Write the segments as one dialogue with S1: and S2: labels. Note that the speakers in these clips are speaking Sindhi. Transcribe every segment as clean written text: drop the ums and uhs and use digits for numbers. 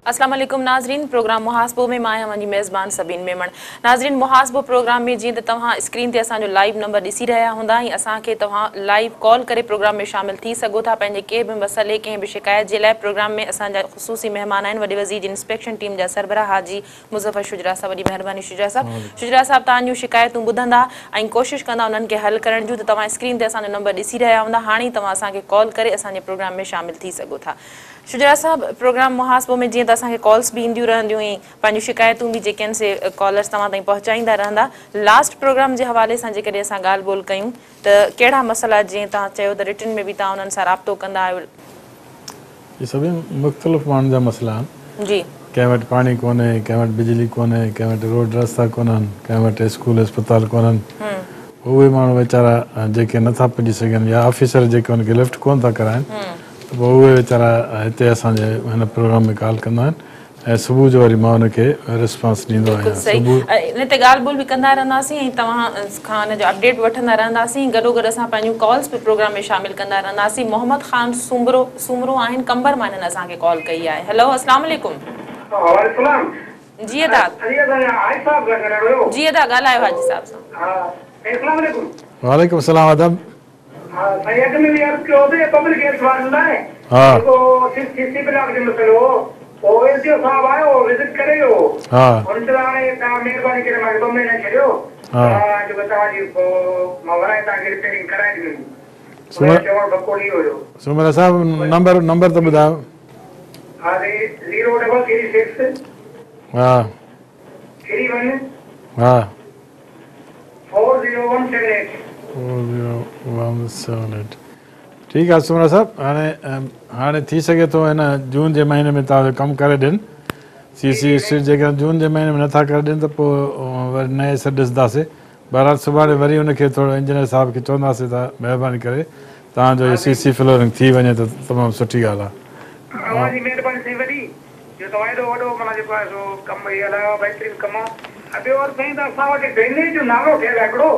S1: اسلام عليڪم ناظرين پروگرام محاسبو ۾ مان آهيان اوهان جي ميزبان سبين ميمڻ ناظرين محاسبو پروگرام ۾ جيئن ته توهان اسڪرين تي اسان جو لائيو نمبر ڏسي رهيا هوندا ۽ اسان کي توهان لائيو ڪال ڪري پروگرام ۾ شامل ٿي سگهو ٿا پنهنجي ڪنهن به مسئلي ڪنهن به شڪايت جي لاء پروگرام ۾ اسان جا خصوصي مهمان آهن وڏي وزير جي انسپيڪشن ٽيم جا سربراهه حاجي مظفر شجرا صاحب وڏي مهرباني شجرا صاحب شجرا صاحب توهان جون شڪايتون ٻڌندا ۽ ڪوشش ڪندا انهن کي حل ڪرڻ جون ته توهان اسڪرين تي اسان جو نمبر ڏسي رهيا هوندا هاڻي ئي توهان اسان کي ڪال ڪري اسان جي پروگرام ۾ شامل ٿي سگهو ٿا شجرا صاحب پروگرام محاسبو ۾ جيئن ته اسان کي ڪالس به اينديون رهنديون ۽ پنهنجون شڪايتون به جيڪي آهن سي ڪالرس توهان تائين پهچائيندا رهندا لاسٽ پروگرام جي حوالي سان جيڪڏهن اسان ڳالهه ٻولهه ڪيون ته ڪهڙا مسئلا جيئن توهان چيو ته رٽن ۾ به توهان انهن سان رابطو ڪندا آهيو.
S2: اهي سڀئي مختلف ماڻهن جا مسئلا آهن.
S1: جي.
S2: ڪنهن وٽ پاڻي ڪونهي، ڪنهن وٽ بجلي ڪونهي، ڪنهن وٽ روڊ رستا ڪونهن، ڪنهن وٽ اسڪول اسپتال ڪونهن. اهي ماڻهو ويچارا جيڪي نٿا پڄي سگهن يا آفيسر جيڪي ان کي لفٽ ڪونه ٿا ڪرائن. ته پوء اهي ويچارا هتي اسان جي هن پروگرام ۾ ڪال ڪندا آهن ۽ صبح جو وري مان ان کي رسپانس ڏيندو
S1: بلڪل
S2: آهيان
S1: صحيح
S2: صبح.
S1: ان تي ڳالهه ٻولهه به ڪندا رهنداسين ۽ توهان کان ان جو اپڊيٽ به وٺندا رهنداسين گڏو گڏ اسان پنهنجون ڪالز به پروگرام ۾ شامل ڪندا رهنداسين محمد خان سومرو سومرو آهن قمبر مان هنن اسان کي ڪال ڪئي آهي هيلو اسلام عليڪم.
S3: وعليڪم السلام
S1: جي ادا.
S3: علي اسان حاجي صاحب سان ڳالهائڻو هيو.
S1: جي ادا ڳالهايو حاجي صاحب سان.
S3: ها اسلام عليڪم.
S2: وعليڪم السلام ادب.
S3: ها سائين اڳ ۾ به عرض ڪيو هو ته پبلڪ هيلٿ وارن لاء جيڪو سي سي بلاڪ جو مسئلو هو اهو ايس ڊي او صاحب آيو هو وزٽ ڪري ويو هو هن چيو هاڻي توهان مهرباني ڪري مان کي ٻه مهينا ڇڏيو ته جيڪو توهان جي مان ورائي توهان کي رپيئرنگ ڪرائي ڏيندم ان جو چوڻ بقول اهو هيو.
S2: سومرا صاحب نمبر نمبر ته ٻڌايو.
S3: ها سائين زيرو ڊبل ٿري سڪس.
S2: ها.
S3: Three one.
S2: ها.
S3: 40178.
S2: 40178 ٺيڪ آ سومرا صاحب هاڻي هاڻي ٿي سگهي ٿو هن جون جي مهيني ۾ توهان جو ڪم ڪري ڏين سي سي اسٽريٽ جيڪڏهن جون جي مهيني ۾ نٿا ڪري ڏين ته پوء وري نئين سر ڏسنداسي بهرحال سڀاڻي وري ان کي ٿورو انجنيئر صاحب کي چونداسي ته مهرباني ڪري توهان جو هي سي سي فلورنگ ٿي وڃي ته تمام سٺي ڳالهه آ.
S3: اوهان جي مهرباني سائين وڏي. جو توهان ايڏو وڏو معنيٰ جيڪو آهي سو ڪم هي هلايو آهي بهترين ڪم آهي ۽ ٻيو عرض سائين ته اسان وٽ ڊرينيج جو نالو ٺهيل آهي هڪڙو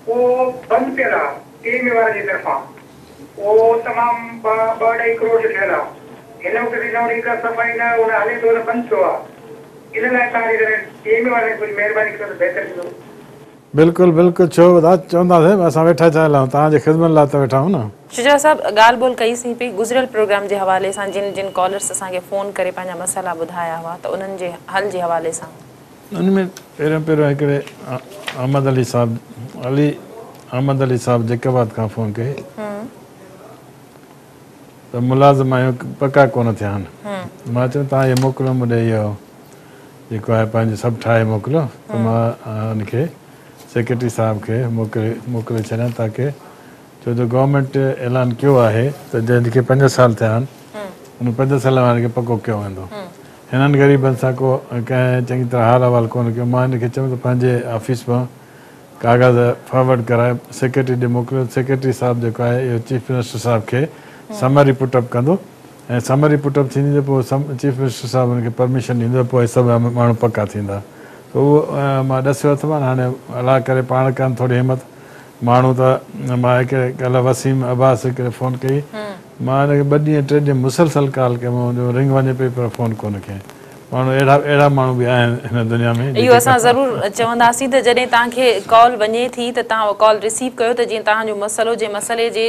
S3: اهو بند پيل آهي ٽي ايم اي وارن جي طرفان اهو تمام ٻه ٻه اڍائي ڪروڙ جو ٺهيل آهي هن وقت تائين نه ان جي ڪا صفائي نه ان هلي ٿو نه بند ٿيو آهي ان لاء توهان جيڪڏهن ٽي ايم اي وارن کي ڪجهه مهرباني ڪيو ته بهتر ٿيندو.
S2: بلڪل بلڪل ڇو ادا چونداسين اسان ويٺا ڇا لاء آهيون توهان جي خدمت لاء ته ويٺا آهيون نه.
S1: شجاع صاحب ڳالهه ٻولهه ڪئي سين پئي گذريل پروگرام جي حوالي سان جن جن ڪالرس اسان کي فون ڪري پنهنجا مسئلا ٻڌايا هئا ته انهن جي حل جي حوالي سان.
S2: ان ۾ پهريون پهريون هڪڙي احمد علي صاحب علي احمد علي صاحب جيڪب آباد کان فون ڪئي ته ملازم آهيون پڪا ڪونه ٿيا آهن مان چيم توهان اهي موڪليو مون ڏي اهو جيڪو آهي پنهنجو سڀ ٺاهي موڪليو ته مان ان کي سيڪريٽري صاحب کي موڪلي موڪلي ڇڏيان تاڪه ڇو جو گورنمينٽ اعلان ڪيو آهي ته جنهن کي پنج سال ٿيا آهن ان پنج سال وارن کي پڪو ڪيو ويندو هنن غريبن سان ڪو ڪنهن چڱي طرح حال احوال ڪونه ڪيو مان هن کي چيم ته پنهنجي آفيس مان ڪاغذ فارورڊ ڪرائي سيڪريٽري ڏي موڪليو سيڪريٽري صاحب جيڪو آهي اهو چيف منسٽر صاحب کي سمري پٽ اپ ڪندو ۽ سمري پٽ اپ ٿيندي ته پوء چيف منسٽر صاحب ان کي پرميشن ڏيندو ته پوء سڀ ماڻهو پڪا ٿيندا ته اهو مان ڏسيو اٿم هاڻي الله ڪري پاڻ ڪن ٿوري همت ماڻهو ته مان هڪڙي ڪالهه وسيم عباس هڪڙي فون ڪئي مان هن کي ٻه ڏينهن ٽي ڏينهن مسلسل ڪال ڪيم جو رنگ وڃي پئي پر فون ڪونه ڪيائين ماڻهو اهڙا اهڙا ماڻهو به آهن هن دنيا ۾
S1: اهو
S2: جيڪي
S1: اسان ضرور چونداسين ته جڏهن توهان کي ڪال وڃي ٿي ته توهان اها ڪال رسيو ڪيو ته جيئن توهان جو مسئلو جنهن مسئلي جي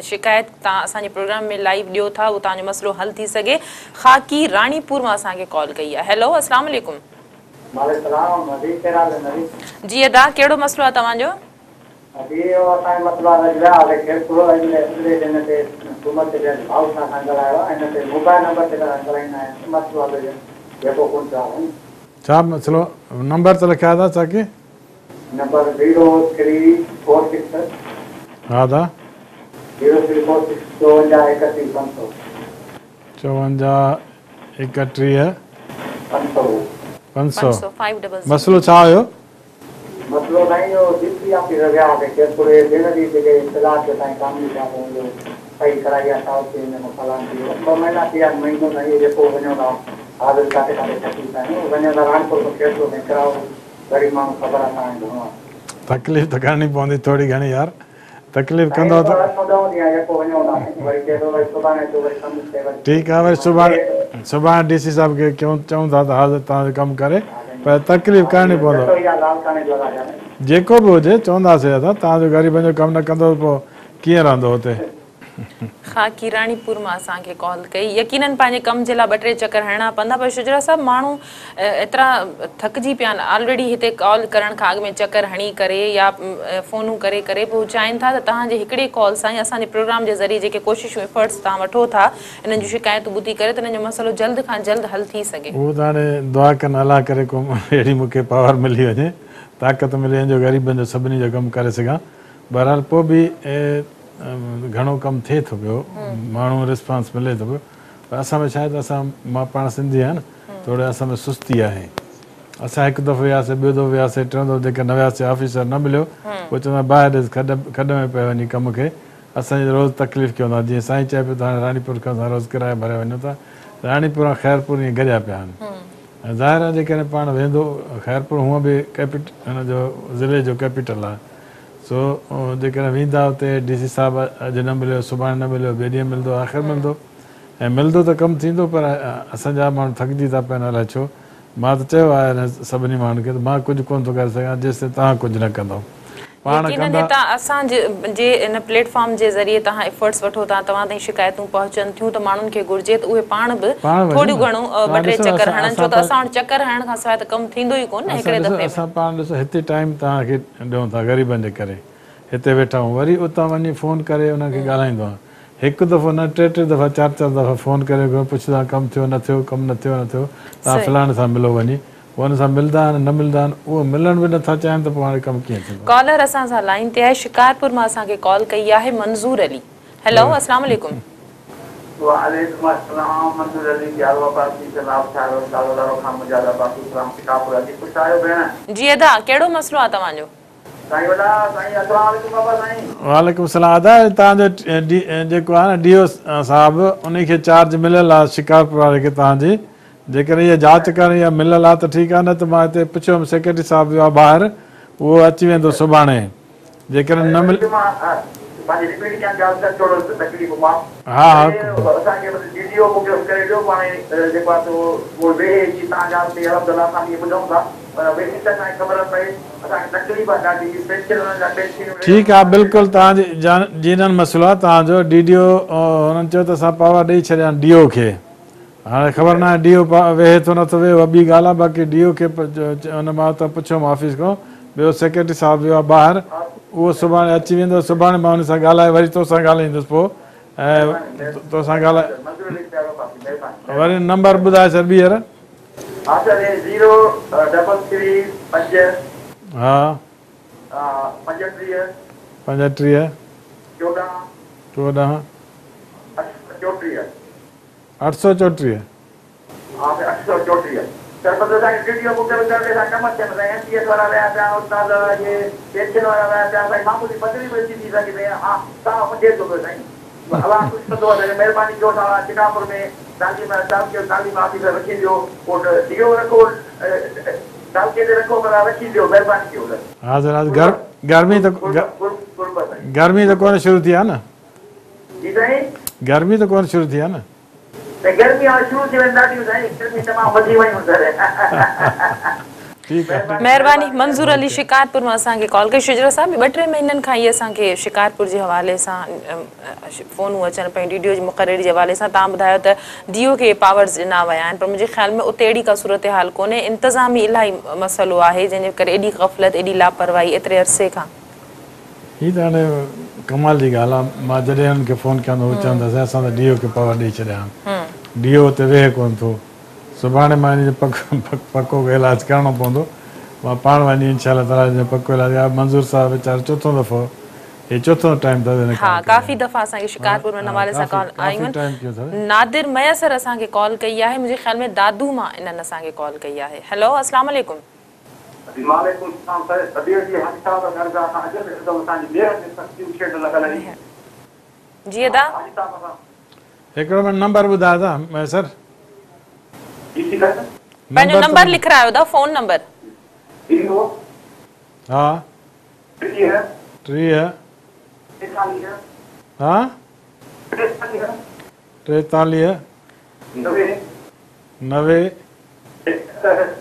S1: شڪايت توهان اسان جي پروگرام ۾ لائيو ڏيو ٿا اهو توهان جو مسئلو حل ٿي سگهي خاڪي راڻيپور مان اسان کي ڪال ڪئي آهي هيلو اسلام عليڪم.
S4: وعليڪم السلام ادي ڪهڙا حال آهن ادي.
S1: جي ادا ڪهڙو مسئلو آهي توهان جو.
S4: ادي اهو اسان جو مسئلو آهي ويا هئاسي خيرپور اڄ اڳلي ڏينهن تي سومر تي ويا ڀائو سان اسان ڳالهايو آهي ان تي موبائل نمبر تي اسان ڳالهائيندا آهيون ته مسئلو حل جيڪو ڪونه ٿيو آهي سائين.
S2: ڇا مسئلو نمبر ته لکيا ادا Saqi.
S4: Number zero three four six.
S2: ها ادا.
S4: زيرو ٿري فور سڪس چوونجاهه ايڪٽيهه 500.
S2: چوونجاهه ايڪٽيهه.
S4: 500.
S2: 500 مسئلو ڇا هيو.
S4: مسئلو سائين اهو ڊي سي آفيس ويا هئاسي خيرپور اي بينظير جيڪي اطلاع ٿيو سائين ڪاموري صاحب ان جو صحيح ڪرائي آ صاحب چي ان مان فلان ٿي ويو ٻه مهينا ٿي ويا آهن مهينو سائين اهي جيڪو وڃو ٿا حاضر ڪاٿي ڪاٿي تڪليف آهن وڃو ٿا راڻيپور کان خيرپور تائين ڪرايو غريب ماڻهو خبر آ توهان کي گهڻو آ.
S2: تڪليف ته ڪرڻي پوندي ٿوري گهڻي يار تڪليف ڪندؤ ته.
S4: سائين اٺ ڏهه ڏينهن يڪو وڃون ٿا وري چئي ٿو وري سڀاڻي اچو وري ڪم ٿئي وري.
S2: ٺيڪ آ وري سڀاڻي. سڀاڻي ڊي سي صاحب کي چئون ٿا ته حاضر توهان جو ڪم ڪري پر تڪليف ڪرڻي پوندو. جيڪو به هجي چونداسين اسان توهان جو غريبن جو ڪم نه ڪندو ته پوء ڪيئن رهندو هتي.
S1: خاڪي راڻيپور مان اسان کي ڪال ڪئي. يقينن پنهنجي ڪم جي لاء ٻه ٽي چڪر هڻڻا پوندا پر شجرا صاحب ماڻهو ايترا ٿڪجي پيا آهن آلريڊي هتي ڪال ڪرڻ کان اڳ ۾ چڪر هڻي ڪري يا فونون ڪري ڪري پوء هو چاهين ٿا ته توهان جي هڪڙي ڪال سان يا اسان جي پروگرام جي ذريعي جيڪي ڪوششون ايفرٽس توهان وٺو ٿا انهن جون شڪايتون ٻڌي ڪري ته انهن جو مسئلو جلد کان جلد حل ٿي سگهي.
S2: اهو ته هاڻي دعا ڪن الله ڪري ڪو اهڙي مون کي پاور ملي وڃي طاقت ملي وڃي جو غريبن جو سڀني جو ڪم ڪري سگهان بهرحال پوء به گهڻو ڪم ٿئي ٿو پيو ماڻهو رسپانس ملي ٿو پيو پر اسان ۾ شايد اسان مان پاڻ سنڌي آهيان نه ٿوري اسان ۾ سستي آهي اسان هڪ دفعو وياسي ٻيو دفعو وياسي ٽيون دفعو جيڪر نه وياسي آفيسر نه مليو پوء چوندا باهه ڏيس کڏ کڏ ۾ پئي وڃي ڪم کي اسان جي روز تڪليف ڪيون ٿا جيئن سائين چئي پيو ته هاڻي راڻيپور کان اسان روز ڪرايو ڀري وڃون ٿا راڻيپور ۽ خيرپور ائين گڏيا پيا آهن ۽ ظاهر آهي جيڪڏهن پاڻ ويندو خيرپور هونء به ڪيپيٽ هن جو ضلعي جو ڪيپيٽل آهي سو جيڪڏهن ويندا اتي ڊي سي صاحب اڄ نه مليو سڀاڻي نه مليو ٻئي ڏينهن ملندو آخر ملندو ۽ ملندو ته ڪم ٿيندو پر اسان جا ماڻهو ٿڪجي ٿا پون الائي ڇو مان ته چيو آهي هن سڀني ماڻهن کي ته مان ڪجهه ڪونه ٿو ڪري سگهان جيستائين توهان ڪجهه نه ڪندؤ پاڻ
S1: يقينن
S2: ڪندا.
S1: هتان اسان جي ان پليٽ فارم جي ذريعي توهان ايفرٽس وٺو ٿا توهان تائين شڪايتون پهچن ٿيون ته ماڻهن کي گهرجي ته اهي پاڻ به
S2: پاڻ وڃن
S1: ٿوريون
S2: نه
S1: گهڻو ٻه
S2: توهان
S1: ٽي
S2: ڏسو
S1: چڪر
S2: اسان
S1: هڻن ڇو
S2: اسان
S1: ته
S2: پاڻ
S1: اسان وٽ چڪر هڻڻ کان سواء ته ڪم ٿيندو ئي ڪونه نه
S2: اسان
S1: هڪڙي
S2: ڏسو
S1: دفعي ۾.
S2: اسان پاڻ ڏسو هتي ٽائيم توهان کي ڏيون ٿا غريبن جي ڪري هتي ويٺا آهيون وري اتان وڃي فون ڪري انهن کي ڳالهائيندو آهيان هڪ دفعو نه ٽي ٽي دفعا چار چار دفعا فون ڪري پڇندو آهيان ڪم ٿيو نه ٿيو ڪم نه ٿيو نه ٿيو توهان
S1: صحيح.
S2: فلاڻي سان ملو وڃي پوء ان سان ملدا آهن نه ملدا آهن اهو ملڻ به نٿا چاهين ته پوء هاڻي ڪم ڪيئن ٿيندو.
S1: ڪالر اسان سان لائين تي آهي شڪارپور مان اسان کي ڪال ڪئي آهي منظور علي هيلو اسلام عليڪم.
S5: وعليڪم السلام منظور علي پيارو عباسي جناب ٺارو شالودارو خان مجاهد عباسي سلام شڪارپور جي خوش آهيو ڀيڻ.
S1: جي ادا ڪهڙو مسئلو آهي توهان جو.
S5: سائين وڏا سائين السلام عليڪم بابا سائين.
S2: وعليڪم السلام ادا توهان جو جيڪو آهي نه ڊي او صاحب انهي کي چارج مليل آهي شڪارپور واري کي توهان جي جيڪڏهن اها جاچ ڪرڻي آهي مليل آهي ته ٺيڪ آهي نه ته مان هتي پڇيو هيم سيڪريٽري صاحب ويو آهي ٻاهر اهو اچي ويندو سڀاڻي جيڪڏهن نه مل.
S5: مان پنهنجي رپيٽ ڪيان ڳالهه ته ٿورو تڪليف مان
S2: ها ها.
S5: اسان کي بس ڊي ڊي او مقرر ڪري ڏيو پاڻ جيڪو آهي سو اهو ويهي جي توهان ڳالهه ڪئي الحمدلله اسان به ٻڌون ٿا پر ويهي ته اسان کي خبر پئي اسان کي تڪليف آهي ڏاڍي پينشنرن جا پينشنون
S2: ٺيڪ آهي بلڪل توهان جي جينن مسئلو آهي توهان جو ڊي ڊي او هنن چيو ته اسان پاور ڏئي ڇڏيا آهن ڊي او کي هاڻي خبر ناهي ڊي او ويهي ٿو نٿو ويهي اها ٻي ڳالهه آهي باقي ڊي او کي ان مان اتان پڇيو مان آفيس کان ٻيو سيڪريٽري صاحب ويو آهي ٻاهر اهو سڀاڻي اچي ويندو سڀاڻي مان ان سان ڳالهائي وري توسان ڳالهائيندس پوء ۽ توسان ڳالهائي وري نمبر ٻڌائي ڇڏ ٻيهر.
S5: ها سر هي زيرو ڊبل ٿري پنج.
S2: ها.
S5: 35.
S2: 35.
S5: 14.
S2: 14.
S5: 834.
S2: 834.
S5: ها سائين 834 سر بس اسان کي ڊي ڊي او مقرر ڪرڻ ڏي اسان ڪم ٿين سائين ايم پي ايس وارا ويا پيا استاد اهي پينشن وارا ويا پيا سائين معمولي بدلي به اچي ٿي سگهي سائين ها ساهه منجهي ٿو پيو سائين الله خوش ڪندو اسان کي مهرباني ڪيو اسان شڪارپور ۾ تعليم تعلقي جو تعليم آفيسر رکي ڏيو پوء ڊي او رکو تعلقي تي رکو پر رکي ڏيو مهرباني ڪيو سر.
S2: حاضر حاضر گرمي ته گرمي ته ڪونه شروع ٿي آهي نه.
S5: جي سائين.
S2: گرمي ته ڪونه شروع ٿي آهي نه.
S5: ته گرمي هاڻي شروع ٿي وئي ڏاڍيون سائين گرمي تمام وڌي ويون سر.
S2: ٺيڪ آهي.
S1: مهرباني منظور علي شڪارپور مان اسان کي ڪال ڪئي شجرا صاحب ٻه ٽي مهينن کان ئي اسان کي شڪارپور جي حوالي سان فونون اچن پيون ڊي ڊي او جي مقرري جي حوالي سان توهان ٻڌايو ته ڊي او کي پاورز ڏنا ويا آهن پر منهنجي خيال ۾ اتي اهڙي ڪا صورتحال ڪونهي انتظامي الاهي مسئلو آهي جنهن جي ڪري ايڏي غفلت ايڏي لاپرواهي ايتري عرصي کان.
S2: هي ته هاڻي ڪمال جي ڳالهه آ مان جڏهن هنن کي فون ڪيان ته هو چون ٿا سائين اسان ته ڊي او کي پاور ڏئي ڇڏيا آهن ڊي او اتي ويهي ڪونه ٿو سڀاڻي مان ان جو پڪو ڪو علاج ڪرڻو پوندو مان پاڻ وڃي انشاء الله تعاليٰ ان جو پڪو علاج منظور صاحب ويچارو چوٿون دفعو هي چوٿون ٽائيم اٿس هن
S1: ها
S2: ڪال ڪئي
S1: ڪافي
S2: آهي
S1: دفعا اسان کي شڪارپور ۾ ان
S2: ها
S1: حوالي سان
S2: ڪافي
S1: ڪال
S2: ڪافي
S1: آيون
S2: ٽائيم ڪيو
S1: آهن
S2: اٿس.
S1: نادر ميسر اسان کي ڪال ڪئي آهي منهنجي خيال ۾ دادو مان انهن اسان کي ڪال ڪئي آهي هيلو اسلام عليڪم.
S5: وعليڪم السلام سر صدير جي حاجي صاحب گهر جا اسان اڄ به هڪدم اسان جي ميهڙ ۾ سستيون شيڊ لڳل هئي.
S1: جي ادا.
S5: حاجي صاحب اسان.
S2: هڪڙو منٽ نمبر ٻڌايو ته ميسر.
S5: جي جي سر.
S1: پنهنجو نمبر لکرايو ادا فون نمبر.
S5: زيرو.
S2: ها.
S5: 30.
S2: 30.
S5: 43.
S2: ها.
S5: 43.
S2: 43.
S5: 90.
S2: 90
S4: 71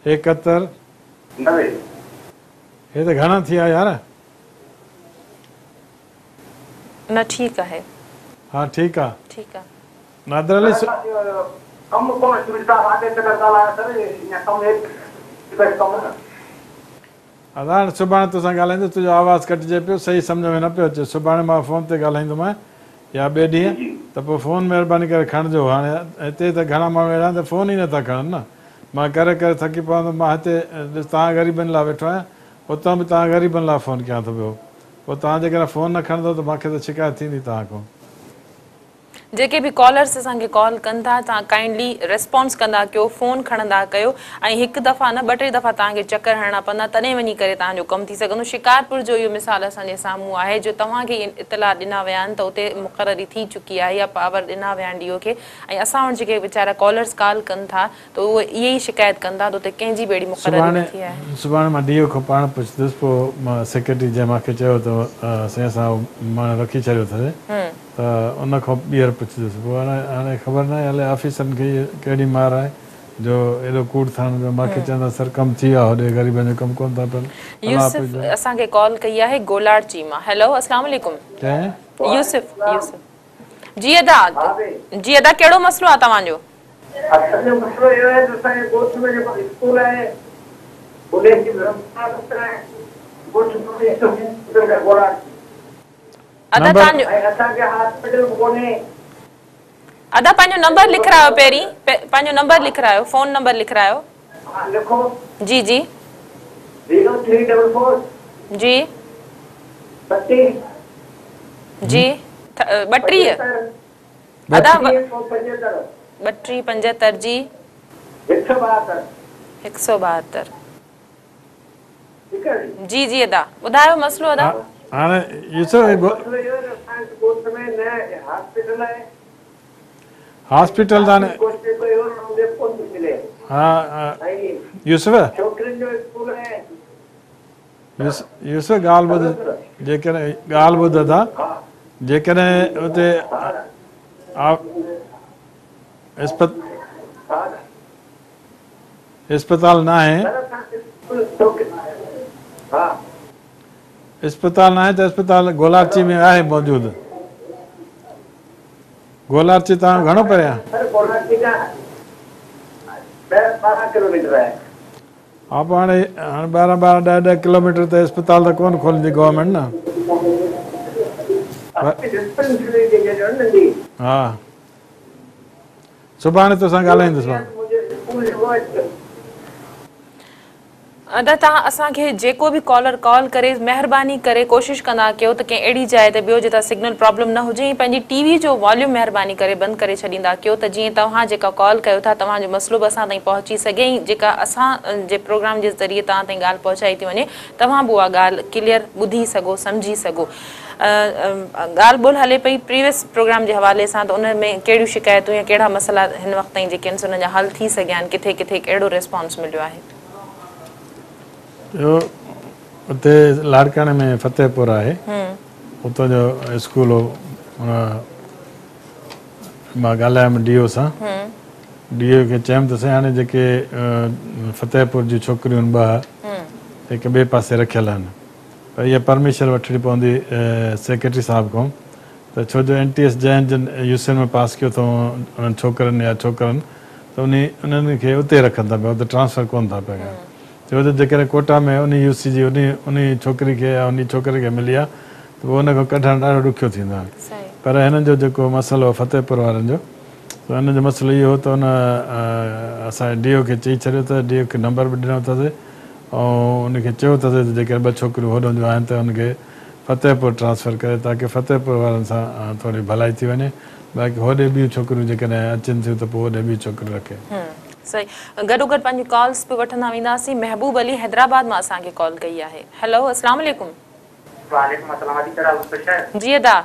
S2: 71
S4: 90.
S2: هي ته گهڻا ٿي ويا يار.
S1: نه ٺيڪ آهي.
S2: ها ٺيڪ آ.
S1: ٺيڪ آ.
S2: نادر علي.
S4: ڪم ڪونه شروع ٿيو آهي چڪر ڳالهايو سر اڃا ڪم ڪم نه.
S2: ادا هاڻي سڀاڻي توسان ڳالهائيندس تنهنجو آواز ڪٽجي پيو صحيح سمجهه ۾ نه پيو اچي سڀاڻي مان فون تي ڳالهائيندومانء يا ٻئي ڏينهن ته پوء فون مهرباني ڪري کڻجو هاڻي هتي ته گهڻا ماڻهو اهڙا آهن ته فون ئي نٿا کڻن نه مان ڪري ڪري ٿڪي پوان ٿو مان هتي ڏس توهان غريبن لاء ويٺو آهيان اتان به توهان غريبن لاء فون ڪيان ٿو پيو پوء توهان جيڪڏهن فون نه کڻندو ته مان کي ته شڪايت ٿيندي توهان کان.
S1: جيڪي به ڪالرس اسان کي ڪال ڪن ٿا توهان ڪائنڊلي ريسپانس ڪندا ڪيو فون کڻندا ڪيو ۽ هڪ دفعا نه ٻه ٽي دفعا توهان کي چڪر هڻڻا پوندا تڏهن وڃي ڪري توهان جو ڪم ٿي سگهندو شڪارپور جو اهو مثال اسان جي سامهون آهي جو توهان کي اطلاع ڏنا ويا آهن ته اتي مقرري ٿي چڪي آهي يا پاور ڏنا ويا آهن ڊي او کي ۽ اسان وٽ جيڪي ويچارا ڪالرس ڪال ڪن ٿا ته اهي اهي ئي شڪايت ڪن ٿا ته اتي ڪنهن جي به اهڙي مقرري نه ٿي آهي.
S2: سڀاڻي مان ڊي او کان پاڻ پڇندس پوء مان سيڪريٽري جنهن مان کي چيو ته سائين اسان اهو ماڻهو رکي ڇڏيو اٿس ته ان کان ٻيهر پڇندس پوء هاڻي خبر ناهي الائي آفيسرن کي ڪهڙي مار آهي جو ايڏو ڪوڙ ٿا هڻن پيا مان کي چون ٿا سر ڪم ٿي ويو آهي هوڏي غريبن جو ڪم ڪونه ٿا پين الله
S1: يوسف اسان کي ڪال ڪئي آهي گولاڙچي مان هيلو اسلام عليڪم.
S2: ڪنهن؟
S1: يوسف يوسف جي ادا جي ادا ڪهڙو مسئلو آهي توهان جو؟
S4: اسان جو مسئلو اهو آهي ته اسان جي ڳوٺ ۾ جيڪو اسڪول آهي ان جي برسات آهي ڳوٺ ۾ گولاڙچي
S1: ادا توهان جو
S4: ۽ اسان کي هاسپيٽل به ڪونهي.
S1: ادا پنهنجو نمبر لکرايو پهرين پنهنجو نمبر لکرايو فون نمبر لکرايو.
S4: ها لکو.
S1: جي جي.
S4: Zero three double four.
S1: جي.
S4: 32.
S1: جي 32. ادا 32 75 جي.
S4: 172.
S1: 172.
S4: ٺيڪ آهي
S1: جي جي ادا ٻڌايو مسئلو ادا.
S2: هاڻي يوسف
S4: مسئلو اهو آهي ته اسان جي ڳوٺ ۾ نه هاسپيٽل آهي.
S2: هاسپيٽل ته هاڻي ها يوسف
S4: ڇوڪرين جو اسڪول آهي.
S2: يوسف ڳالهه ٻڌ جيڪڏهن ڳالهه ٻڌ ادا جيڪڏهن اتي اسپتال ناهي اسپتال ناهي ته اسپتال گولاڙچي ۾ آهي موجود گولاڙچي توهان گهڻو پري آهي؟ ها پوء هاڻي هاڻي ٻارهن ٻارهن ڏهه ڏهه ڪلوميٽر تي اسپتال ته ڪونه کوليندي گورنمينٽ نه. ها سڀاڻي توسان ڳالهائيندس مان.
S1: ادا توهان اسان کي جيڪو به ڪالر ڪال ڪري مهرباني ڪري ڪوشش ڪندا ڪيو ته ڪنهن اهڙي جاء تي بيهو جتان سگنل پرابلم نه هجي ۽ پنهنجي ٽي وي جو واليوم مهرباني ڪري بند ڪري ڇڏيندا ڪيو ته جيئن توهان جيڪا ڪال ڪيو ٿا توهان جو مسئلو به اسان تائين پهچي سگهي ۽ جيڪا اسان جي پروگرام جي ذريعي توهان تائين ڳالهه پهچائي ٿي وڃي توهان به اها ڳالهه ڪليئر ٻڌي سگهو سمجهي سگهو. ڳالهه ٻولهه هلي پئي پريويس پروگرام جي حوالي سان ته ان ۾ ڪهڙيون شڪايتون يا ڪهڙا مسئلا هن وقت تائين جيڪي آهن سي انهن جا حل ٿي سگهيا آهن ڪٿي ڪٿي ڪهڙو ريسپانس مليو آهي.
S2: اهو اتي لاڙڪاڻي ۾ فتح پور آهي اتان جو اسڪول هو ان مان ڳالهايم ڊي او سان ڊي او کي چيم ته سائين هاڻي جيڪي فتح پور جون ڇوڪريون آهن ٻه هڪ ٻئي پاسي رکيل آهن پر اها پرميشن وٺڻي پوندي سيڪريٽري صاحب کان ته ڇو جو اين ٽي ايس جنهن جن يو سين ۾ پاس ڪيو اٿئون انهن ڇوڪرن يا ڇوڪرن ته انهي انهن کي اتي رکن ٿا پيا اتي ٽرانسفر ڪونه ٿا پيا ڪن ڇو جو جيڪڏهن ڪوٽا ۾ انهي يو سي جي انهي انهي ڇوڪري کي يا انهي ڇوڪري کي ملي آ ته پوء ان کي ڪڍڻ ڏاڍو ڏکيو ٿيندو آهي پر هنن جو جيڪو مسئلو هو فتح پور وارن جو ته انهن جو مسئلو اهو هو ته ان اسان جي ڊي او کي چئي ڇڏيو ته ڊي او کي نمبر به ڏنو اٿس ۽ ان کي چيو اٿس ته جيڪڏهن ٻه ڇوڪريون هوڏهون جون آهن ته ان کي فتح پور ٽرانسفر ڪري تاڪه فتح پور وارن سان ٿوري ڀلائي ٿي وڃي باقي هوڏي ٻيون ڇوڪريون جيڪڏهن اچن ٿيون ته پوء هوڏي ٻيون ڇوڪريون رکي.
S1: صحيح گڏوگڏ پنهنجون ڪالز به وٺندا وينداسين محبوب علي حيدرآباد مان اسان کي ڪال ڪئي آهي هيلو اسلام عليڪم.
S6: وعليڪم السلام ادي ڪهڙا حال خوش آهيو.
S1: جي ادا.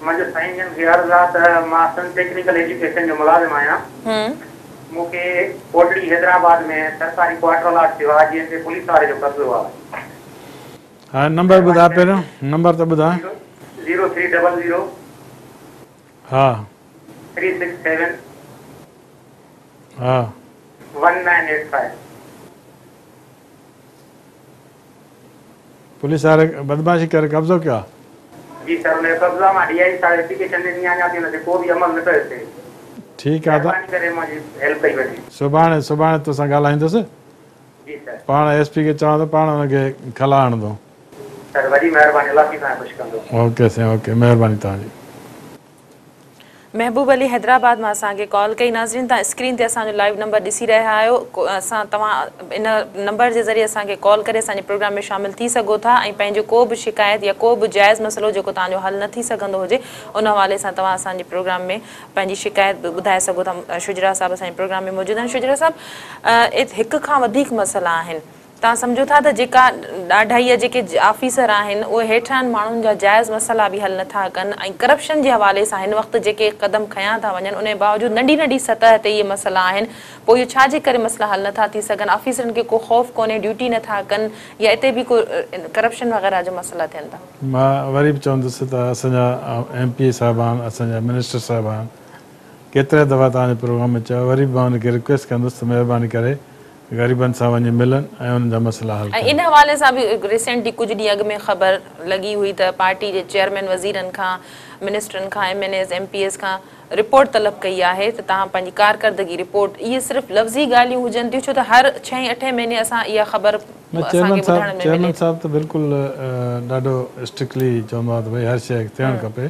S6: منهنجو سائين جن کي عرض آ ته مان سنڌ ٽيڪنيڪل ايجوڪيشن جو ملازم آهيان. مون کي ڪوٽڙي حيدرآباد ۾ سرڪاري ڪوارٽر الاٽ ٿيو آ جنهن تي پوليس واري جو قبضو آ.
S2: ها نمبر ٻڌاء پهريون نمبر ته ٻڌاء.
S6: Zero three double zero.
S2: ها.
S6: Three six seven.
S2: ها.
S6: 1985.
S2: پوليس واري بدمعاشي ڪري قبضو ڪيو آ.
S6: جي سر ان جو قبضو آ مان ڊي I صاحب ايپليڪيشن ڏني آ اڃا تائين ان تي ڪو به عمل نه پيو ٿئي.
S2: ٺيڪ آ
S6: مهرباني ڪري منهنجي هيلپ ڪئي وڃي.
S2: سڀاڻي سڀاڻي توسان ڳالهائيندس.
S6: جي سر.
S2: پاڻ ايس پي کي چوان ٿو پاڻ ان کي کلا هڻندو.
S6: سر وڏي مهرباني الله توهان کي خوش ڪندو.
S2: اوڪي سائين اوڪي مهرباني توهان جي.
S1: محبوب علي حيدرآباد مان اسان کي ڪال ڪئي ناظرين توهان اسڪرين تي اسان جو لائيو نمبر ڏسي رهيا آهيو اسان توهان ان نمبر جي ذريعي اسان کي ڪال ڪري اسان جي پروگرام ۾ شامل ٿي سگهو ٿا ۽ پنهنجو ڪو به شڪايت يا ڪو به جائز مسئلو جيڪو توهان جو حل نه ٿي سگهندو هجي ان حوالي سان توهان اسان جي پروگرام ۾ پنهنجي شڪايت به ٻڌائي سگهو ٿا شجرا صاحب اسان جي پروگرام ۾ موجود آهن شجرا صاحب هڪ کان وڌيڪ مسئلا آهن توهان سمجهو ٿا ته جيڪا ڏاڍائي يا جيڪي آفيسر آهن اهي هيٺاهن ماڻهن جا جائز مسئلا به حل نٿا ڪن ۽ ڪرپشن جي حوالي سان هن وقت جيڪي قدم کنيا ٿا وڃن ان جي باوجود ننڍي ننڍي سطح تي اهي مسئلا آهن پوء اهو ڇا جي ڪري مسئلا حل نٿا ٿي سگهن آفيسرن کي ڪو خوف ڪونهي ڊيوٽي نٿا ڪن يا اتي به ڪو ڪرپشن وغيره جا مسئلا ٿين ٿا.
S2: مان وري به چوندس ته اسان جا ايم پي اي صاحبان اسان جا منسٽر صاحبان ڪيترا دفعا توهان جي پروگرام ۾ چيو وري به مان انهن کي رڪويسٽ ڪندس ته مهرباني ڪري غريبن سان وڃي ملن ۽ انهن جا مسئلا حل
S1: ۽
S2: ڪن.
S1: ان حوالي سان به ريسينٽلي ڪجهه ڏينهن اڳ ۾ خبر لڳي هئي ته پارٽي جي چيئرمين وزيرن کان، منسٽرن کان، M N As, M P As کان رپورٽ طلب ڪئي آهي ته توهان پنهنجي ڪارڪردگي رپورٽ اهي صرف لفظي ڳالهيون هجن ٿيون ڇو ته هر ڇهين اٺين مهيني اسان اها خبر
S2: نه
S1: اسان
S2: چيئرمين
S1: کي
S2: صاحب
S1: ٻڌڻ ۾ ملي
S2: چيئرمين
S1: ٿي.
S2: صاحب ته بلڪل ڏاڍو اسٽرڪٽلي چوندو آهي ته ڀئي هر شيء ٿيڻ کپي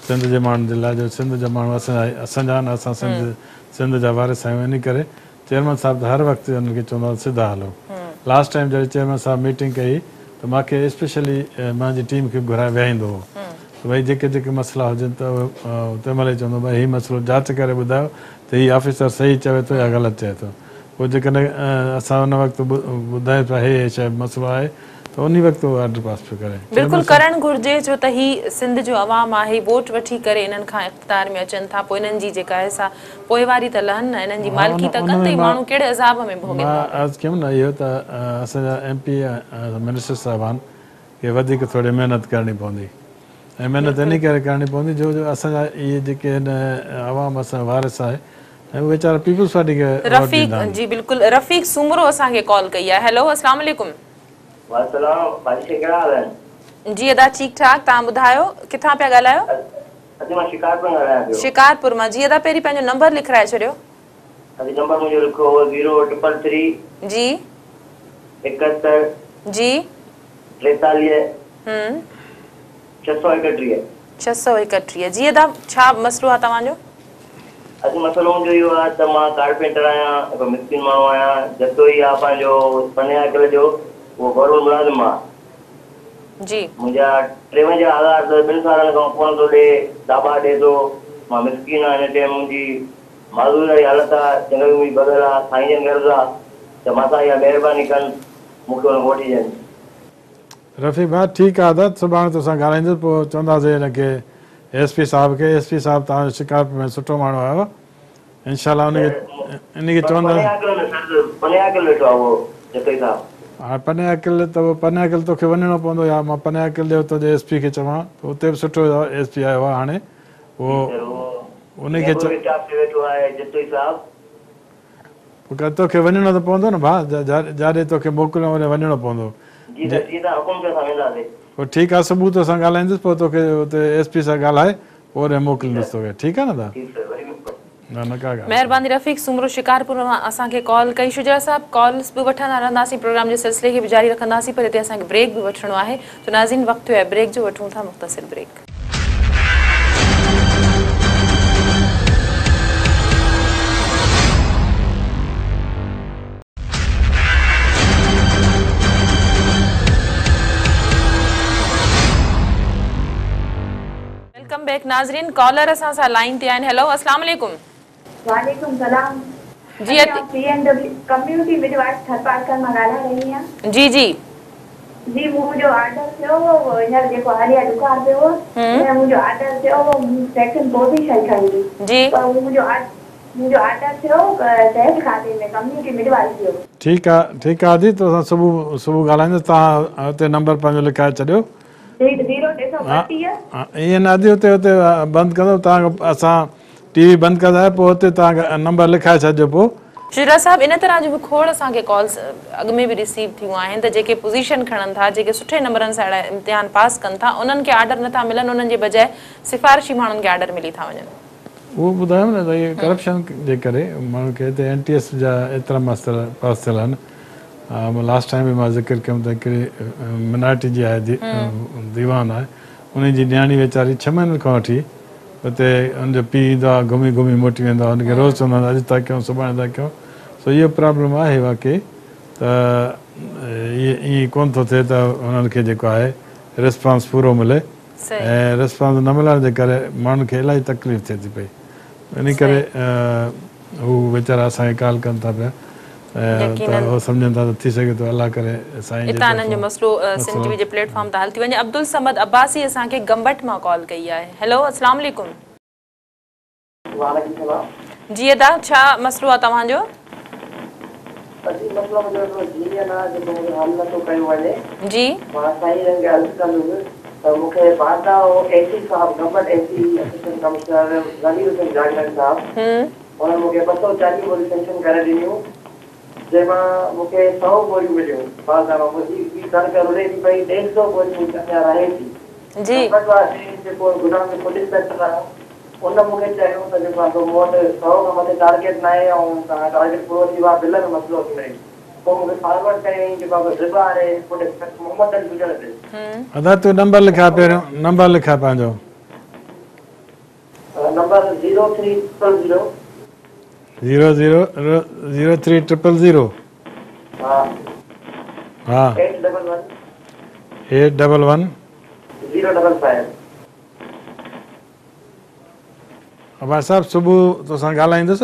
S2: سنڌ جي ماڻهن جي لاء جو سنڌ جا ماڻهو اسان جا اسان جا آهن اسان سنڌ سنڌ جا وارث آهيون انهي ڪري چيئرمين صاحب ته هر وقت انهن کي چوندو آهي ته سڌا هلو. لاسٽ ٽائيم جڏهن چيئرمين صاحب ميٽنگ ڪئي ته مان کي اسپيشلي منهنجي ٽيم کي گهرائي ويهائيندو هو ته ڀئي جيڪي جيڪي مسئلا هجن ته اهي تنهن مهل ئي چوندو هو ڀئي هي مسئلو جاچ ڪري ٻڌايو ته هي آفيسر صحيح چوي ٿو يا غلط چئي ٿو. پوء جيڪڏهن اسان ان وقت ٻڌايون پيا هي هي شيء مسئلو آهي ته انهي وقت اهو آرڊر پاس پيو ڪري.
S1: بلڪل
S2: چيئرمين صاحب.
S1: ڪرڻ گهرجي ڇو ته هي سنڌ جو عوام آهي ووٽ وٺي ڪري انهن کان اقتدار ۾ اچن ٿا پوء انهن جي جيڪا آهي سا پوئواري ته لهن نه انهن جي
S2: ها
S1: مالڪي
S2: ان
S1: ته
S2: ان
S1: ڪن ته
S2: ۾
S1: هي
S2: مان
S1: ماڻهو ڪهڙي عذاب ۾ ڀوڳين
S2: مان
S1: ٿا پيا.
S2: عرض ڪيم نه اهو ته اسان جا ايم پي اي منسٽر صاحبان کي وڌيڪ ٿوري محنت ڪرڻي پوندي ۽ محنت
S1: بلڪل.
S2: انهي ڪري ڪرڻي پوندي جو جو اسان جا اهي جيڪي هن عوام اسان جا وارث آهي ۽ اهي ويچارا پيپلز پارٽي کي ووٽ
S1: رفيق
S2: ڏيندا آهن.
S1: جي بلڪل رفيق سومرو اسان کي ڪال ڪئي آهي هيلو اسلام عليڪم.
S7: وعليڪم السلام باجي ڪهڙا حال آهن.
S1: جي ادا ٺيڪ ٺاڪ توهان ٻڌايو ڪٿان پيا ڳالهايو.
S7: ادي مان شڪارپور مان ڳالهايان پيو.
S1: شڪارپور مان جي ادا پهرين پنهنجو نمبر لکرائي ڇڏيو.
S7: ادي نمبر منهنجو لکو زيرو ٽرپل ٿري.
S1: جي.
S7: 71.
S1: جي.
S7: 43.
S1: هم.
S7: 631.
S1: 631 جي ادا ڇا مسئلو آ توهان جو.
S7: ادي مسئلو منهنجو اهو آ ته مان ڪارپينٽر آهيان هڪ مسڪين ماڻهو آهيان جتوئي آ پنهنجو پني عاقل جو اهو گورنمينٽ ملازم آ.
S1: جي.
S7: منهنجا 53 هزار ته ٻن سالن کان ڪونه ٿو ڏي، داٻا ڏي ٿو، مان مسڪين آهيان هن ٽيم منهنجي معذوري واري حالت آ، چنگل به منهنجي ڀڳل آ، سائين جن عرض آ ته مان سان اها مهرباني ڪن مون کي ان کان وٺي ڏين.
S2: رفيق ڀاء ٺيڪ آ ادا سڀاڻي توسان ڳالهائيندس پوء چونداسين هن کي ايس پي صاحب کي ايس پي صاحب توهان جو شڪارپور ۾ سٺو ماڻهو آهي انشاء الله ان کي ان کي چوندا.
S7: پني عاقل ۾ سر پني عاقل ويٺو آ اهو جتوئي صاحب.
S2: هاڻي پني عاقل ته پوء پني عاقل توکي وڃڻو پوندو يا مان پني عاقل جي اتان جي ايس پي کي چوان ته اتي به سٺو ايس پي آيو آ هاڻي اهو ان کي
S7: چ. اسٽاف تي ويٺو آهي جتوئي صاحب.
S2: پوء توکي وڃڻو ته پوندو نه ڀاء جاڏي توکي موڪليون اوڏي وڃڻو پوندو.
S7: جي سر جيئن توهان حڪم ڪيو اسان وينداسين.
S2: پوء ٺيڪ آ صبح توسان ڳالهائيندس پوء توکي اتي ايس پي سان ڳالهائي پوء اوڏي موڪليندس توکي ٺيڪ آ نه ادا. نه نه ڪا ڳالهه.
S1: مهرباني رفيق سومرو شڪارپور مان اسان کي ڪال ڪئي شجاع صاحب ڪالز به وٺندا رهنداسين پروگرام جي سلسلي کي به جاري رکنداسين پر هتي اسان کي بريڪ به وٺڻو آهي ته ناظرين وقت ٿيو آهي بريڪ جو وٺون ٿا مختصر بريڪ. Welcome back ناظرين ڪالر اسان سان لائين تي آهن هيلو اسلام عليڪم.
S8: وعليڪم سلام
S1: جي
S8: ادي آئون C M W community midwife Tharparkar مان ڳالهائي رهي آهيان.
S1: جي جي.
S8: جي منهنجو آرڊر ٿيو هو هينئر جيڪو حاليه ڏڪار پيو هو هينئر منهنجو آرڊر ٿيو هو مون سيڪنڊ پوزيشن کنئي هئي
S1: جي.
S8: پر منهنجو منهنجو آرڊر ٿيو صحت کاتي ۾ ڪميونٽي مڊ وائيف جو.
S2: ٺيڪ آ ٺيڪ آ ادي توسان صبح صبح ڳالهائيندس توهان اتي نمبر پنهنجو لکائي ڇڏيو.
S8: زيرو 332.
S2: ها ائين نه ادي اتي اتي بند ڪندو توهان کي اسان ٽي وي بند ڪندا آهيون پوء اتي توهان کي نمبر لکائي ڇڏجو پوء
S1: شجرا صاحب ان طرح جون به کوڙ اسان کي ڪالز اڳ ۾ به رسيو ٿيون آهن ته جيڪي پوزيشن کڻن ٿا جيڪي سٺي نمبرن سان اهڙا امتحان پاس ڪن ٿا انهن کي آرڊر نٿا ملن انهن جي بجاء سفارشي ماڻهن کي آرڊر ملي ٿا وڃن.
S2: اهو ٻڌايم نه ته اهي ڪرپشن جي ڪري ماڻهن کي هتي اين ٽي ايس جا ايترا ماستر پاس ٿيل آهن لاسٽ ٽائيم به مان ذڪر ڪيم ته هڪڙي منارٽي جي آهي ديوان آهي انهي جي نياڻي ويچاري ڇهه مهينن کان وٺي اتي ان جو پيء ايندو آهي گهمي گهمي موٽي ويندو آهي ان کي روز چوندا آهن اڄ ٿا ڪيون سڀاڻي ٿا ڪيون سو اهو پرابلم آهي واقعي ته ائين ڪونه ٿو ٿئي ته انهن کي جيڪو آهي ريسپانس پورو ملي ۽ ريسپانس نه ملڻ جي ڪري ماڻهن کي الاهي تڪليف ٿئي ٿي پئي انهي ڪري هو ويچارا اسان کي ڪال ڪن ٿا پيا ته هو سمجهن ٿا ته ٿي سگهي ٿو الله ڪري سائين جي
S1: اتان انهن جو
S2: طرفان
S1: مسئلو سنڌ ٽي وي جي پليٽ فارم تان حل ٿي وڃي. عبدالصمد عباسي اسان کي گمبٽ مان ڪال ڪئي آهي. هيلو السلام عليڪم.
S9: وعليڪم السلام.
S1: جي ادا ڇا مسئلو آ توهان جو؟
S9: ادي مسئلو منهنجو هڪڙو جيئن آ جيڪو منهنجو حل نٿو ڪيو وڃي.
S1: جي.
S9: مان سائين جن کي عرض ڪندس ته مون کي باردانو اي سي صاحب گمبٽ اي سي اسسٽنٽ ڪمشنر ضمير حسين جاگيراڻي صاحب انهن مون کي 240 ٻوريون سينڪشن ڪري ڏنيون جنهن مان مون کي سئو ٻوريون مليون باردانو منهنجي ٻي ڪڻڪ رلي ٿي پئي ڏيڍ سئو ٻوريون منهنجي اڃا رهي ٿي. گمبٽ واري جيڪو گدام جو فوڊ انسپيڪٽر آهي ان مون کي چيو ته جيڪو آهي سو مون وٽ سئو کان مٿي ٽارگيٽ ناهي ۽ توهان جو ٽارگيٽ پورو ٿي ويو آهي بل ۾ مسئلو ٿي وڃي پوء مون کي فارورڊ ڪيائين جيڪو آهي سو ضبا واري فوڊ انسپيڪٽر محمد علي گجر تي.
S2: ادا تون نمبر لکاء پهريون نمبر لکاء پنهنجو.
S9: Number zero three triple zero.
S2: Zero zero zero three triple zero.
S9: ها.
S2: ها.
S9: Eight double one.
S2: Eight double one.
S9: Zero double five.
S2: Abbas صاحب صبح توسان ڳالهائيندس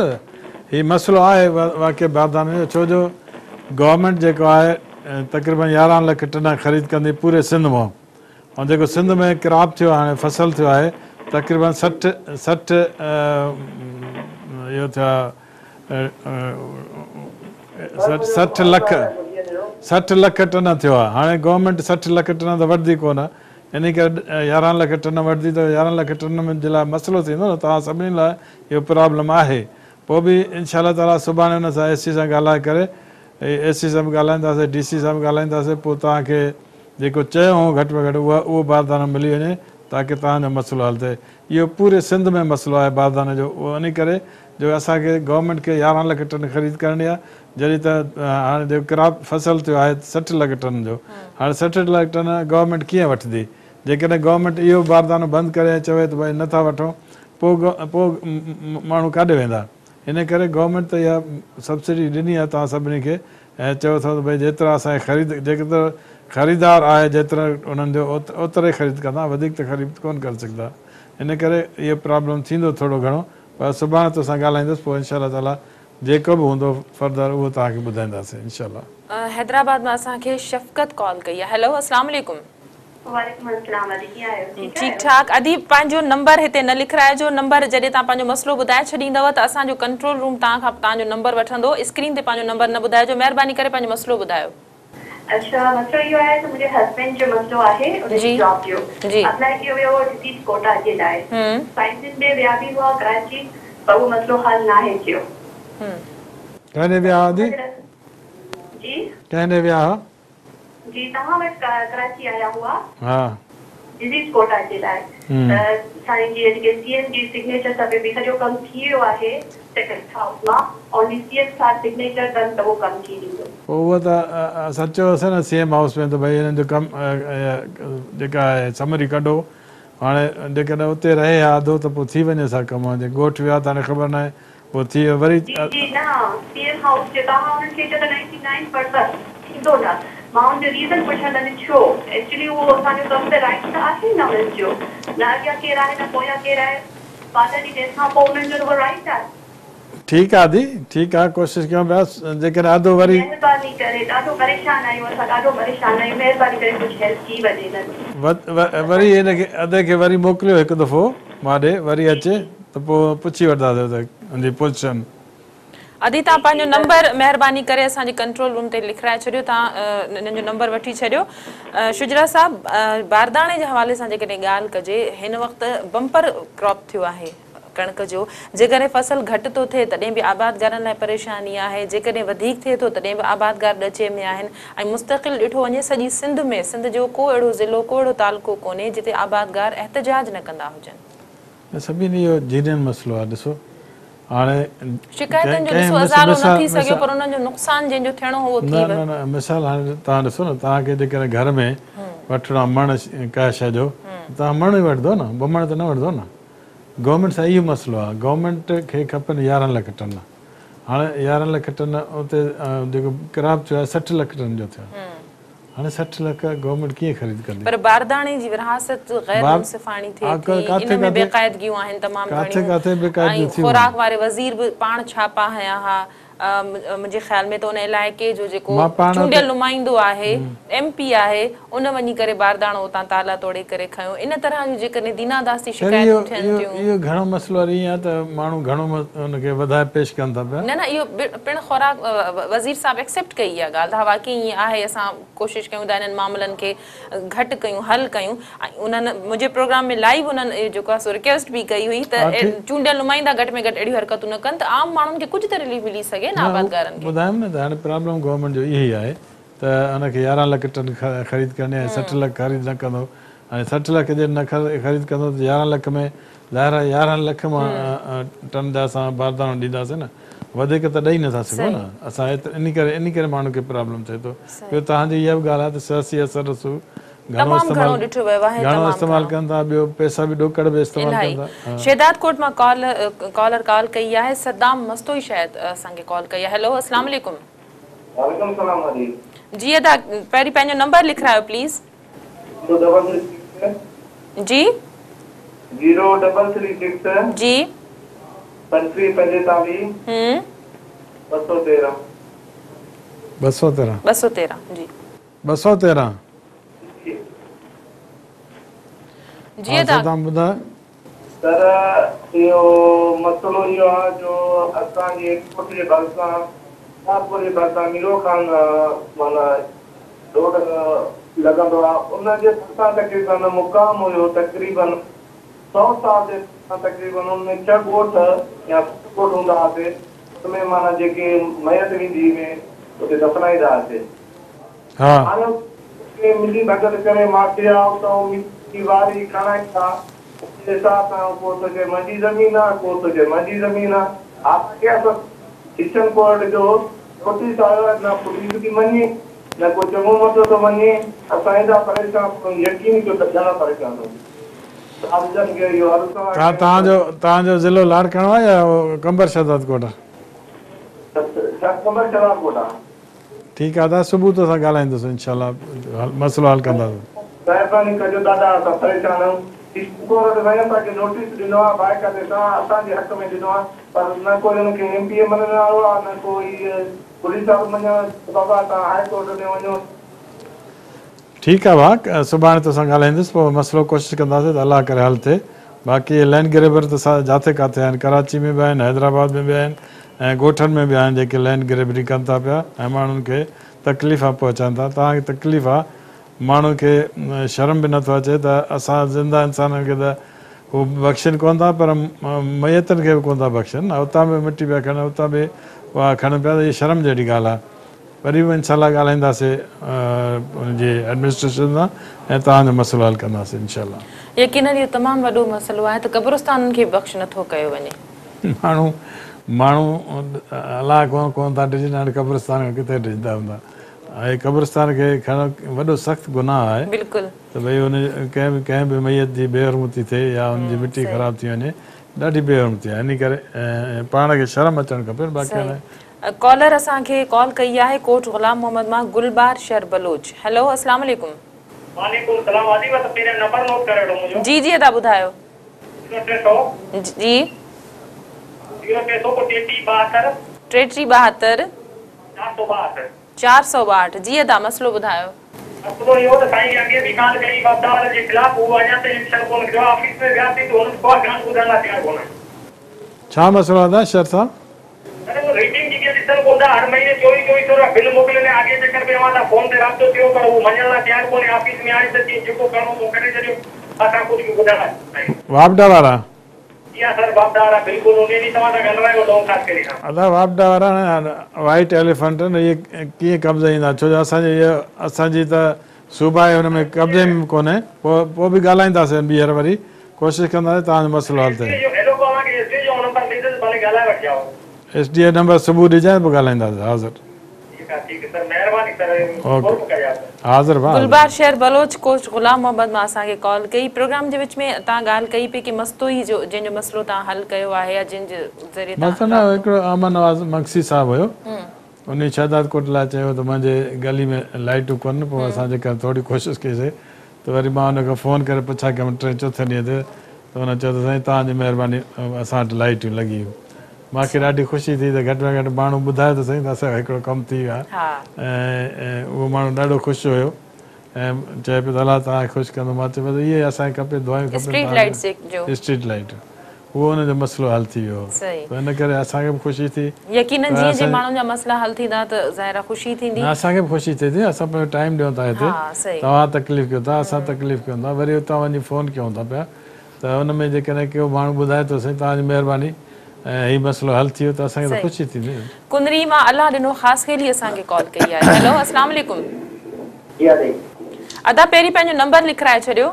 S2: هي مسئلو آهي واقعي بارداني جو ڇو جو گورنمينٽ جيڪو آهي تقريبن 11 لک ٽن خريد ڪندي پوري سنڌ مان ۽ جيڪو سنڌ ۾ ڪراپ ٿيو آهي هاڻي فصل ٿيو آهي تقريبن 60 60 اهو ٿيا 60 لک 60 لک ٽن ٿيو آهي هاڻي گورنمينٽ 60 لک ٽن ته وٺندي ڪونه انهي ڪري 11 لک ٽن وٺندي ته 11 لک ٽن جي لاء مسئلو ٿيندو نه توهان سڀني لاء اهو پرابلم آهي پوء به انشاء الله تعالي سڀاڻي ان سان اي سي سان ڳالهائي ڪري اي سي سان به ڳالهائينداسين ڊي سي سان به ڳالهائينداسين پوء توهان کي جيڪو چيو هو گهٽ ۾ گهٽ اها اهو باردانو ملي وڃي تاڪه توهان جو مسئلو حل ٿئي اهو پوري سنڌ ۾ مسئلو آهي بارداني جو اهو انهي ڪري جو اسان کي گورنمينٽ کي 11 لک ٽن خريد ڪرڻي آهي جڏهن ته هاڻي جيڪو ڪراپ فصل ٿيو آهي 60 لک ٽن جو هاڻي 60 لک ٽن گورنمينٽ ڪيئن وٺندي جيڪڏهن گورنمينٽ اهو باردانو بند ڪري ۽ چوي ته ڀئي نه ٿا وٺون پوء پوء ماڻهو ڪاڏي ويندا ان ڪري گورنمينٽ ته اها سبسڊي ڏني آهي توهان سڀني کي ۽ چيو اٿئون ته ڀئي جيترا اسان کي خريد جيترو خريدار آهي جيترو انهن جو اوترو ئي خريد ڪندا وڌيڪ ته خريد ڪونه ڪري سگهندا ان ڪري اهو پرابلم ٿيندو ٿورو گهڻو پر سڀاڻي توسان ڳالهائيندس پوء انشاء الله تعالي جيڪو به هوندو فردر اهو توهان کي ٻڌائينداسين انشاء الله.
S1: حيدرآباد مان اسان کي شفقت ڪال ڪئي آهي هيلو السلام عليڪم.
S8: وعليڪم السلام ادي ڪيئن آهيو ٺيڪ
S1: ٺيڪ ٺاڪ ادي پنهنجو نمبر هتي نه لکرائجو نمبر جڏهن توهان پنهنجو مسئلو ٻڌائي ڇڏيندؤ ته اسان جو ڪنٽرول روم توهان کان توهان جو نمبر وٺندو اسڪرين تي پنهنجو نمبر نه ٻڌائجو مهرباني ڪري پنهنجو مسئلو ٻڌايو.
S8: اڇا مسئلو اهو آهي ته منهنجي هسبينڊ جو مسئلو آهي ان جي جاب جو اپلائي ڪيو ويو هو ڊزيز ڪوٽا جي لاء سائين جن ڏي ويا به هئا ڪراچي پر اهو مسئلو حل ناهي ٿيو.
S2: ڪنهن ڏي ويا هئا ادي؟
S8: جي.
S2: ڪنهن ڏي ويا هئا؟
S8: جي توهان وٽ ڪراچي آيا هئا.
S2: ها.
S8: ڊزيز ڪوٽا جي لاء ته سائين جي جيڪي سي ايم جي سگنيچر کپي پئي سڄو ڪم ٿي ويو آهي سيڪريٽري هائوس مان اونلي سي ايم صاحب سگنيچر ڪن ته اهو ڪم ٿي ويندو.
S2: پوء اهو ته اسان چيوسين نه سي ايم هائوس ۾ ته ڀئي هنن جو ڪم جيڪا آهي سمري ڪڍو هاڻي جيڪڏهن اتي رهي ها اڌو ته پوء ٿي وڃيس ها ڪم جي ڳوٺ ويا ته هاڻي خبر ناهي پوء ٿي ويو وري.
S8: جي جي نه سي ايم هائوس جي توهان انهن کي چيو ته نائنٽي نائن پرسنٽ ٿيندو نه مان ان جو ريزن پڇڻ لڳس ڇو ايڪچولي اهو اسان جو ڪم ته رائيٽ ته آهي نه انهن جو نه اڳيان ڪير آهي نه پويان ڪير آهي فادر جي ڊيٿ کان پوء انهن جو ته اهو رائيٽ آهي.
S2: ٺيڪ آ ادي ٺيڪ آ ڪوشش ڪيون پيا جيڪڏهن ادو وري.
S8: مهرباني ڪري ڏاڍو پريشان آهيون اسان ڏاڍو پريشان آهيون مهرباني ڪري ڪجهه هيلپ ٿي وڃي هنن.
S2: وري هن کي ادي کي وري موڪليو هڪ دفعو مان ڏي وري اچي ته پوء پڇي وٺنداسين ته ان جي پوزيشن.
S1: ادي توهان پنهنجو نمبر مهرباني ڪري اسان جي ڪنٽرول روم تي لکرائي ڇڏيو توهان انهن جو نمبر وٺي ڇڏيو شجرا صاحب بارداڻي جي حوالي سان جيڪڏهن ڳالهه ڪجي هن وقت بمپر ڪراپ ٿيو آهي. ڪڻڪ جو. جيڪڏهن فصل گهٽ ٿو ٿئي تڏهن به آبادگارن لاء پريشاني آهي، جيڪڏهن وڌيڪ ٿئي ٿو تڏهن به آبادگار ڏچي ۾ آهن ۽ مستقل ڏٺو وڃي سڄي سنڌ ۾ سنڌ جو ڪو اهڙو ضلعو ڪو اهڙو تعلقو ڪونهي جتي آبادگار احتجاج نه ڪندا هجن.
S2: نه سڀني اهو جينين مسئلو آهي ڏسو هاڻي
S1: شڪايتن جو ڏسو ازالو نه ٿي سگهيو پر انهن جو نقصان جنهن جو ٿيڻو هو اهو ٿي ويو.
S2: نه نه مثال هاڻي توهان ڏسو نه توهان کي جيڪڏهن گهر ۾ وٺڻو آهي مڻ ڪنهن شيء جو ته توهان مڻ ئي وٺندو نه ٻه مڻ ته نه وٺندو نه. گورنمينٽ سان اهو مسئلو آهي گورنمينٽ کي کپن 11 لک ٽن هاڻي 11 لک ٽن اتي جيڪو ڪراپ ٿيو آهي 60 لک ٽن جو ٿيو آهي هاڻي 60 لک گورنمينٽ ڪيئن خريد ڪندي؟
S1: پر بارداڻي جي ورهاست غير منصفاڻي ٿئي ٿي ان ۾ بيقاعدگيون آهن تمام گهڻيون ۽ خوراڪ واري وزير به پاڻ ڇاپا هنيا ها منهنجي خيال ۾ ته ان علائقي جو جيڪو چونڊيل نمائندو آهي ايم پي آهي ان وڃي ڪري بارداڻو اتان تالا توڙي ڪري کنيو ان طرح جون جيڪڏهن ديناداستي شڪايتون ٿين ٿيون.
S2: اهو گهڻو مسئلو وري ائين آهي ته ماڻهو گهڻو ان کي وڌائي پيش ڪن ٿا پيا.
S1: نه نه اهو پڻ خوراڪ وزير صاحب ايڪسيپٽ ڪئي اها ڳالهه ته ها واقعي ائين آهي اسان ڪوشش ڪيون ٿا انهن معاملن کي گهٽ ڪيون حل ڪيون ۽ انهن منهنجي پروگرام ۾ لائيو انهن اهو جيڪو آهي سو رڪويسٽ به ڪئي هئي ته چونڊيل نمائندا گهٽ ۾ گهٽ اهڙيون حرڪتون نه ڪن ته عام ماڻهن کي ڪجهه ته رليف ملي سگهي نه آبادگارن کي.
S2: ٻڌايم نه ته هاڻي پرابلم گورنمينٽ جو اهو ئي آهي ته ان کي 11 لک ٽن خريد ڪرڻي آهي 60 لک خريد نه ڪندو ۽ 60 لک جي نه خريد ڪندو ته 11 لک ۾ ظاهر آهي 11 لک مان ٽن جا اسان بارداڻو ڏينداسين نه وڌيڪ ته ڏئي نٿا سگهون نه اسان انهي ڪري انهي ڪري ماڻهن کي پرابلم ٿئي ٿو ٻيو توهان جي اها به ڳالهه آهي ته سياسي اثر رسوخ گهڻو استعمال گهڻو استعمال ڪن ٿا ٻيو پئسا به ڏوڪڙ به استعمال ڪن ٿا.
S1: شهداد ڪوٽ مان ڪال ڪالر ڪال ڪئي آهي صدام مستوئي شايد اسان کي ڪال ڪئي آهي هيلو السلام عليڪم.
S10: وعليڪم السلام جي.
S1: جي ادا پهرين پنهنجو نمبر لکرايو پليز.
S10: 0336
S1: جي.
S10: 0336
S1: جي.
S10: 25 45 213.
S2: 213.
S1: 213 جي.
S2: 213.
S10: جي.
S1: جي ادا.
S2: ها صدام ٻڌاء.
S10: سر اهو مسئلو اهو آ جو اسان جي ڳوٺ جي ڀرسان شاهپور جي ڀرسان ميرو خان معنيٰ روڊ لڳندو آ ان جي ڀرسان تقريبن مقام هيو تقريبن 100 سال جي ڀرسان تقريبن ان ۾ 6 ڳوٺ يا 7 ڳوٺ هوندا هئاسي ان ۾ معنيٰ جيڪي ميت ويندي هئي اتي دفنائيندا هئاسي.
S2: ها.
S10: هاڻي اتي ملي ڀڳت ڪري مافيا اتان مٽي واري کڻائين ٿا ان حساب سان ڪو ٿو چئي منهنجي زمين آ ڪو ٿو چئي منهنجي زمين آ حالانڪه اسان سيشن ڪورٽ جو نوٽيس آيو آهي نه پوليس ٿي مڃي نه ڪو چڱو متو ٿو مڃي اسان ايڏا پريشان يقين ڪيو ته گهڻا پريشان آهيون صاحب کي اهو عرض ٿا ڪيون
S2: توهان جو توهان جو ضلعو لاڙڪاڻو آهي يا قمبر شهدادڪوٽ؟
S10: سر قمبر شهدادڪوٽ آ.
S2: ٺيڪ آ ادا صبح توسان ڳالهائيندس انشاء الله مسئلو حل ڪنداسين.
S10: مهرباني ڪجو ڏاڍا اسان پريشان آهيون سيشن ڪورٽ سائين اسان کي نوٽيس ڏنو آ باقاعدي سان اسان جي حق ۾ ڏنو آ پر نه ڪوئي ان کي ايم پي اي مڃڻ وارو آ نه ڪوئي پوليس وارو مڃڻ بابا توهان هاء ڪورٽ ۾ وڃو.
S2: ٺيڪ آ ڀاء سڀاڻي توسان ڳالهائيندس پوء مسئلو ڪوشش ڪنداسين ته الله ڪري حل ٿئي باقي اهي لينڊ گريبر ته جاٿي ڪاٿي آهن ڪراچي ۾ به آهن حيدرآباد ۾ به آهن ۽ ڳوٺن ۾ به آهن جيڪي لينڊ گريبري ڪن ٿا پيا ۽ ماڻهن کي تڪليفا پهچائن ٿا توهان کي تڪليف آ ماڻهن کي شرم به نٿو اچي ته اسان زنده انسانن کي ته هو بخشين ڪونه ٿا پر ميتن کي به ڪونه ٿا بخشن اتان به مٽي پيا کڻن اتان به اها کڻن پيا ته اها شرم جهڙي ڳالهه آ وري به انشاء الله ڳالهائينداسي ان جي ايڊمنسٽريشن سان ۽ توهان جو مسئلو حل ڪنداسي انشاء الله.
S1: يقينن اهو تمام وڏو مسئلو آهي ته قبرستانن کي به بخش نٿو ڪيو وڃي.
S2: ماڻهو ماڻهو الله کان ڪونه ٿا ڊڄن هاڻي قبرستان کان ڪٿي ڊڄندا هوندا. هي قبرستان کي کڻڻ وڏو سخت گناهه آهي.
S1: بلڪل.
S2: ته ڀئي ان ڪنهن به ڪنهن به ميت جي بي حرمتي ٿئي يا ان جي مٽي خراب ٿي وڃي ڏاڍي بي حرمتي آهي انهي ڪري پاڻ کي شرم اچڻ کپي باقي هاڻي.
S1: ڪالر اسان کي ڪال ڪئي آهي ڪوٽ غلام محمد مان گلبار شر بلوچ هيلو اسلام عليڪم.
S6: وعليڪم السلام ادي بس پهريان نمبر نوٽ ڪري وٺو منهنجو.
S1: جي جي ادا ٻڌايو.
S6: 0300.
S1: جي.
S6: 0300 پوء 3372.
S1: 3372.
S6: 462.
S1: 462 جي ادا مسئلو ٻڌايو.
S6: مسئلو اهو ته سائين اڳي به ڪال ڪئي واپڊا وارن جي خلاف هو اڃا تائين ايڪشن ڪونه کنيو آهي آفيس ۾ وياسين ته هنن ڪا ڳالهه ٻڌڻ لاء تيار ڪونه آهن.
S2: ڇا مسئلو آهي ادا شر صاحب؟
S6: سر اهو ريڊنگ جيڪي ڏسن ڪونه ٿا هر مهيني چوويهه چوويهه سو رپيا بل موڪلين ۽ اڳي چڪر به اوهان سان فون تي رابطو ٿيو پر هو مڃڻ لاء تيار ڪونهي آفيس ۾ آيو ته چيائين جيڪو ڪرڻو سو ڪري ڇڏيو اسان ڪجهه به ٻڌڻ لاء تيار ناهيون.
S2: واپڊا وارا.
S6: جي ها سر واپڊا وارا بلڪل انهي ڏينهن توهان سان ڳالهرايو هو ڏون خاصخيلي سان.
S2: ادا واپڊا وارا نه وائيٽ ايليفنٽ آهن اهي ڪيئن قبضي ايندا ڇو جو اسان جي اهي اسان جي ته صوبائي هن ۾ قبضي ۾ به ڪونهي پوء پوء به ڳالهائينداسين ٻيهر وري ڪوشش ڪنداسين توهان جو مسئلو حل ٿئي. ايس ڊي او نمبر صبح ڏجانء پوء ڳالهائينداسين حاضر. اوڪي حاضر ڀاء حاضر.
S1: گلبهار شير بلوچ ڪوٽ غلام محمد مان اسان کي ڪال ڪئي پروگرام جي وچ ۾ توهان ڳالهه ڪئي پئي ڪي مستوئي جو جنهن جو مسئلو توهان حل ڪيو آهي يا جنهن جي ذريعي توهان
S2: مسئلو نه هڪڙو احمد نواز مگسي صاحب هيو انهي شهداد ڪوٽ لاء چيو ته منهنجي گلي ۾ لائيٽون ڪونهن پوء اسان جيڪا ٿوري ڪوشش ڪئي سي ته وري مان ان کي فون ڪري پڇا ڪيم ٽئين چوٿين ڏينهن تي ته هن چيو ته سائين توهان جي مهرباني اسان وٽ لائيٽون لڳي ويون مان کي ڏاڍي خوشي ٿي ته گهٽ ۾ گهٽ ماڻهو ٻڌايو ته سهي ته اسان جو هڪڙو ڪم ٿي ويو آهي ۽ اهو ماڻهو ڏاڍو خوش هيو ۽ چئي پيو ته الله توهان کي خوش ڪندو مان چيو بس اهي ئي اسان کي کپي دعائون کپن
S1: اسٽريٽ
S2: توهان
S1: لائيٽس
S2: جون اسٽريٽ لائيٽون اهو ان جو مسئلو حل ٿي ويو هو ته ان ڪري اسان کي به خوشي ٿي
S1: يقينن جيئن جيئن ماڻهن جا مسئلا حل ٿيندا ته ظاهر آهي خوشي ٿيندي.
S2: نه اسان کي به خوشي ٿئي ٿي اسان پنهنجو ٽائيم ڏيون ٿا هتي توهان تڪليف ڪيو ٿا اسان تڪليف ڪيون ٿا وري اتان وڃي فون ڪيون ٿا پيا ته ان ۾ جيڪڏهن ڪو ماڻهو ٻڌائي ٿو سائين توهان جي مهرباني ۽ هي مسئلو حل ٿي ويو ته اسان کي ته خوشي ٿيندي.
S1: ڪنري مان الله ڏنو خاصخيلي اسان کي ڪال ڪئي آهي هيلو اسلام عليڪم.
S9: جي ادي.
S1: ادا پهرين پنهنجو نمبر لکرائي ڇڏيو.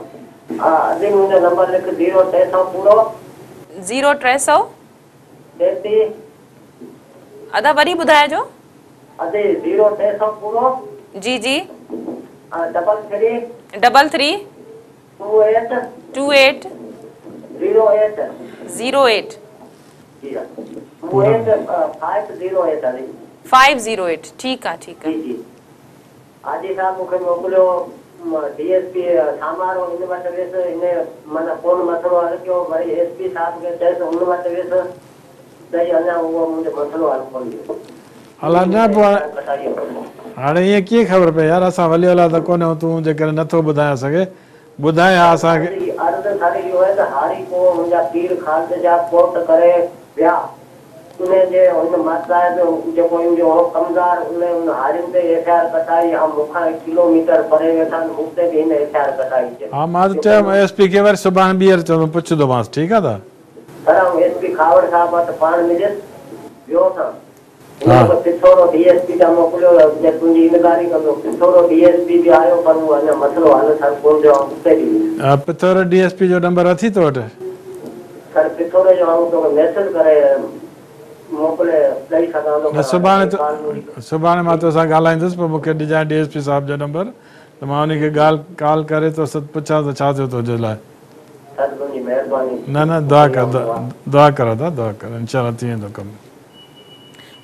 S9: ها ادي منهنجو نمبر لک زيرو ٽي سؤ پورو.
S1: زيرو ٽي سؤ.
S9: 33.
S1: ادا وري ٻڌائجو.
S9: ادي زيرو ٽي سؤ پورو.
S1: جي جي.
S9: Double three.
S1: Double three.
S9: Two eight.
S1: Two eight.
S9: Zero eight.
S1: Zero eight.
S9: جي ها two eight five zero eight ادي.
S1: فائيو زيرو ايٽ ٺيڪ آ ٺيڪ آ.
S9: جي جي حاجي صاحب مون کي موڪليو ڊي ايس پي سامارو ان وٽ ويس هن معنيٰ ڪونه مسئلو حل ڪيو وري ايس پي صاحب کي چيس ان وٽ ويس ته اڃا اهو منهنجو مسئلو حل ڪونه ٿيو.
S2: الا نه پوء هاڻي ائين ڪيئن خبر پئي يار اسان ولي الله ته ڪونه آهيون تون جيڪڏهن نٿو ٻڌائين اسان کي ٻڌائين ها اسان کي.
S9: عرض سر اهو آهي ته هاري پوء منهنجا پير خالد جا ڪورٽ ڪري ويا انهي جي هن ماستر جيڪو ان جو هو ڪمدار انهي ان هارين تي ايف I R ڪٽائي ۽ مون کان هڪ ڪلو ميٽر پري ويٺا آهن مون تي به هن ايف I R ڪٽائي.
S2: ها مان ته چيم ايس پي کي وري سڀاڻي ٻيهر چوندم پڇندومانس ٺيڪ آ ته.
S9: سر آئون ايس پي کهاوڙ صاحب وٽ پاڻ مليس ويو هوسان هن مون کي پٿورو ڊي ايس پي ڏانهن موڪليو ته تنهنجي انڪوائري ڪندو پٿورو ڊي ايس پي به آيو پر اهو اڃا مسئلو حل سر ڪونه ٿيو آئون اتي به ويس.
S2: پٿورو ڊي ايس پي جو نمبر اٿي تو وٽ؟
S9: سر پٿوري جو آئون توکي ميسيج ڪري موڪلي ڏئي سگهان ٿو
S2: نه
S9: پر
S2: سڀاڻي
S9: هاڻي ڪال منهنجي.
S2: سڀاڻي مان توسان ڳالهائيندس پوء مون کي ڏجانء ڊي ايس پي صاحب جو نمبر ته مان انهي کي ڳالهه ڪال ڪري توسان پڇان ته ڇا ٿيو تنهنجي لاء.
S9: سر تنهنجي مهرباني.
S2: نه نه دعا ڪر دعا ڪر ادا دعا ڪر انشاء الله ٿي ويندو ڪم.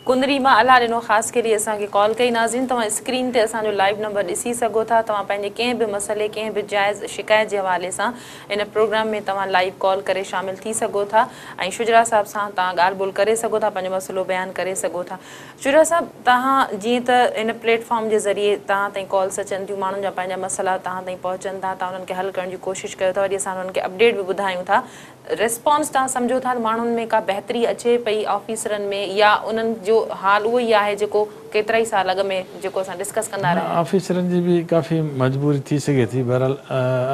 S1: ڪنري مان الله ڏنو خاصخيلي اسان کي ڪال ڪئي ناظرين توهان اسڪرين تي اسان جو لائيو نمبر ڏسي سگهو ٿا توهان پنهنجي ڪنهن به مسئلي ڪنهن به جائز شڪايت جي حوالي سان ان پروگرام ۾ توهان لائيو ڪال ڪري شامل ٿي سگهو ٿا ۽ شجرا صاحب سان توهان ڳالهه ٻولهه ڪري سگهو ٿا پنهنجو مسئلو بيان ڪري سگهو ٿا شجرا صاحب توهان جيئن ته ان پليٽ فارم جي ذريعي توهان تائين ڪالس اچن ٿيون ماڻهن جا پنهنجا مسئلا توهان تائين پهچن ٿا توهان انهن کي حل ڪرڻ جي ڪوشش ڪيو ٿا وري اسان انهن کي اپڊيٽ به ٻڌايون ٿا ريسپانس توهان سمجهو ٿا ته ماڻهن ۾ ڪا بهتري اچي پئي آفيسرن ۾ يا انهن جو حال اهو ئي آهي جيڪو ڪيترائي سال اڳ ۾ جيڪو اسان ڊسڪس ڪندا
S2: نه
S1: رهيا آهيون.
S2: آفيسرن جي به ڪافي مجبوري ٿي سگهي ٿي بهرحال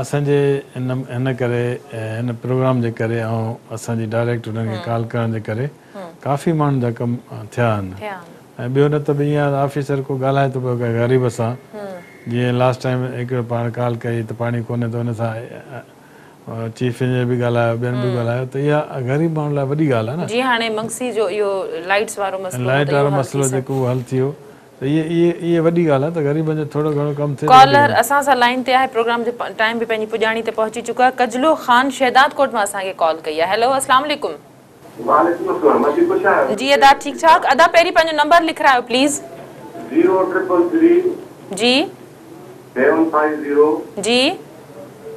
S2: اسان جي هن هن ڪري هن پروگرام جي ڪري ۽ اسان جي ڊائريڪٽ انهن کي ڪال ڪرڻ جي ڪري ڪافي ماڻهن جا ڪم ٿيا آهن ۽ ٻيو نه ته به ائين آهي ته آفيسر ڪو ڳالهائي ٿو پيو ڪنهن غريب سان جيئن لاسٽ ٽائيم هڪڙو پاڻ ڪال ڪئي ته پاڻي ڪونهي ته ان سان چيف انجنيئر به ڳالهايو ٻين به ڳالهايو ته اها غريب ماڻهن لاء وڏي ڳالهه آهي نه.
S1: جيئن هاڻي منگسي جو اهو لائيٽس وارو مسئلو هو
S2: لائيٽ
S1: ته اهو
S2: وارو
S1: حل ٿي
S2: مسئلو
S1: سگهيو.
S2: جيڪو اهو حل ٿي ويو ته اهي اهي اهي وڏي ڳالهه آهي ته غريبن جو ٿورو گهڻو ڪم ٿئي ته وڏي
S1: ڪالر
S2: ڳالهه.
S1: اسان سان لائين تي آهي پروگرام جو ٽائيم به پنهنجي پڄاڻي تي پهچي چڪو آهي ڪجلو خان شهدادڪوٽ مان اسان کي ڪال ڪئي آهي هيلو اسلام عليڪم.
S11: وعليڪم السلام ادي خوش آهيو.
S1: جي ادا ٺيڪ ٺاڪ ادا پهرين پنهنجو نمبر لکرايو پليز.
S11: Zero triple three.
S1: جي.
S11: Seven five zero.
S1: جي.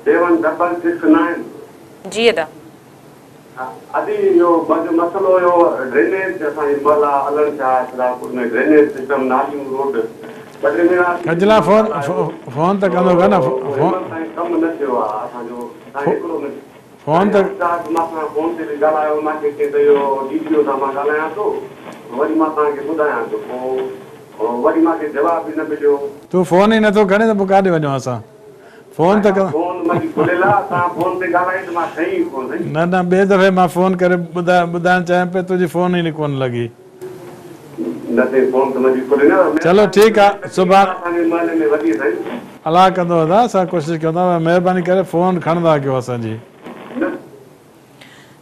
S11: Seven double six nine.
S1: جي ادا.
S11: ادي اهو منهنجو مسئلو هيو ڊرينيج اسان جي محلا الڻ شاهه شهدادپور ۾ ڊرينيج سسٽم ناليون روڊ ٻه ٽي مهينا ٿي
S2: ڪجلا فون فون ته ڪندو ڪر نه
S11: فون تائين ڪم نه ٿيو آ اسان جو سائين هڪڙو منٽ
S2: فون ته.
S11: صاحب مان سان فون تي به ڳالهايو مان کي چئي ته اهو ڊي ڊي او سان مان ڳالهايان ٿو وري مان توهان کي ٻڌايان ٿو پوء وري مان کي جواب به نه مليو.
S2: تون فون ئي نٿو کڻين ته پوء ڪاڏي وڃون اسان. فون ته ڪندا.
S11: فون منهنجي کليل آ توهان فون تي ڳالهايو ته مان کنئي ئي ڪونه سائين.
S2: نه نه ٻئي دفعي مان فون ڪري ٻڌائڻ چاهيان پيو تنهنجي فون ئي ڪونه لڳي.
S11: نه سائين فون ته منهنجي کليل آ
S2: چلو ٺيڪ آ سڀاڻ.
S11: اسان جي محلي ۾ وڏي سائين.
S2: الله ڪندو ادا اسان ڪوشش ڪيون ٿا مهرباني ڪري فون کڻندا ڪيو اسان جي.
S11: نه.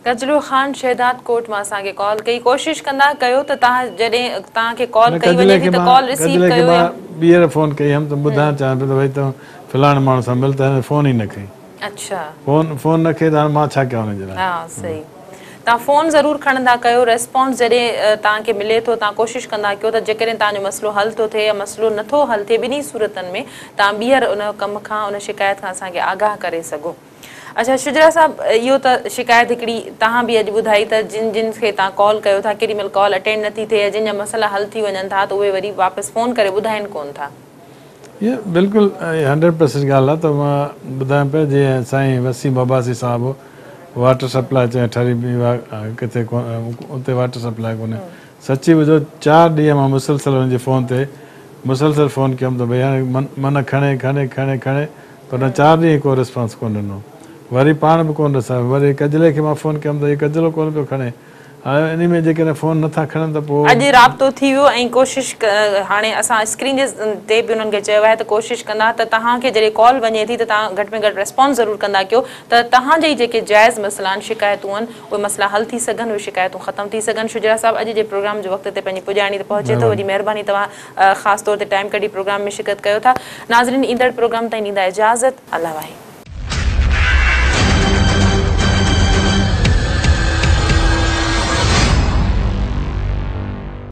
S1: ڪجلو خان شهداد ڪوٽ مان اسان کي ڪال ڪئي ڪوشش ڪندا ڪيو ته توهان جڏهن توهان کي ڪال
S2: نه
S1: ڪئي
S2: ڪجلي
S1: وڃي
S2: کي
S1: ٿي ته
S2: مان
S1: ڪال رسيو
S2: ڪجلي کي
S1: ڪيو يا
S2: مان ٻيهر فون ڪئي هيم ته ٻڌائڻ چاهيان پيو ته ڀئي تون فلاڻي ماڻهو سان مل ته هن فون ئي نه کنئي.
S1: اڇا.
S2: فون فون نه کنئي ته هاڻي مان ڇا ڪيان ان جي لاء.
S1: ها صحيح توهان فون ضرور کڻندا ڪيو ريسپانس جڏهن توهان کي ملي ٿو توهان ڪوشش ڪندا ڪيو ته جيڪڏهن توهان جو مسئلو حل ٿو ٿئي يا مسئلو نه ٿو حل ٿئي ٻنهي صورتن ۾ توهان ٻيهر ان ڪم کان ان شڪايت کان اسان کي آگاهه ڪري سگهو. اڇا شجرا صاحب اهو ته شڪايت هڪڙي توهان به اڄ ٻڌائي ته جن جن کي توهان ڪال ڪيو ٿا ڪيڏي مهل ڪال اٽينڊ نٿي ٿئي يا جن جا مسئلا حل ٿي وڃن ٿا ته اهي وري واپس فون ڪري ٻڌائين ڪونه ٿا.
S2: اها بلڪل هنڊريڊ پرسينٽ ڳالهه آهي ته مان ٻڌايان پيو جيئن سائين وسيم عباسي صاحب واٽر سپلاء چئين ٺري ڪٿي اتي واٽر سپلاء ڪونهي سچي ٻڌو چار ڏينهن مان مسلسل ان جي فون تي مسلسل فون ڪيم ته ڀئي هاڻي من کڻي کڻي کڻي کڻي پر هن چار ڏينهن ڪو رسپانس ڪونه ڏنو. وري پاڻ به ڪونه رسايو. وري ڪجلي کي مان فون ڪيم ته هي ڪجلو ڪونه پيو کڻي. هاڻي انهي ۾ جيڪڏهن فون نه ٿا کڻن ته پوء.
S1: اڄ رابطو ٿي ويو ۽ ڪوشش هاڻي اسان اسڪرين جي تي به انهن کي چيو آهي ته ڪوشش ڪندا ته توهان کي جڏهن ڪال وڃي ٿي ته توهان گهٽ ۾ گهٽ ريسپانس ضرور ڪندا ڪيو ته توهان جا ئي جيڪي جائز مسئلا آهن شڪايتون آهن اهي مسئلا حل ٿي سگهن اهي شڪايتون ختم ٿي سگهن شجرا صاحب اڄ جي پروگرام جو وقت هتي پنهنجي پڄاڻي تي پهچي ٿو وڏي مهرباني توهان خاص طور تي ٽائيم ڪڍي پروگرام ۾ شرڪت ڪيو ٿا ناظرين ايندڙ پروگرام تائين ڏيندا اجازت الله واهي.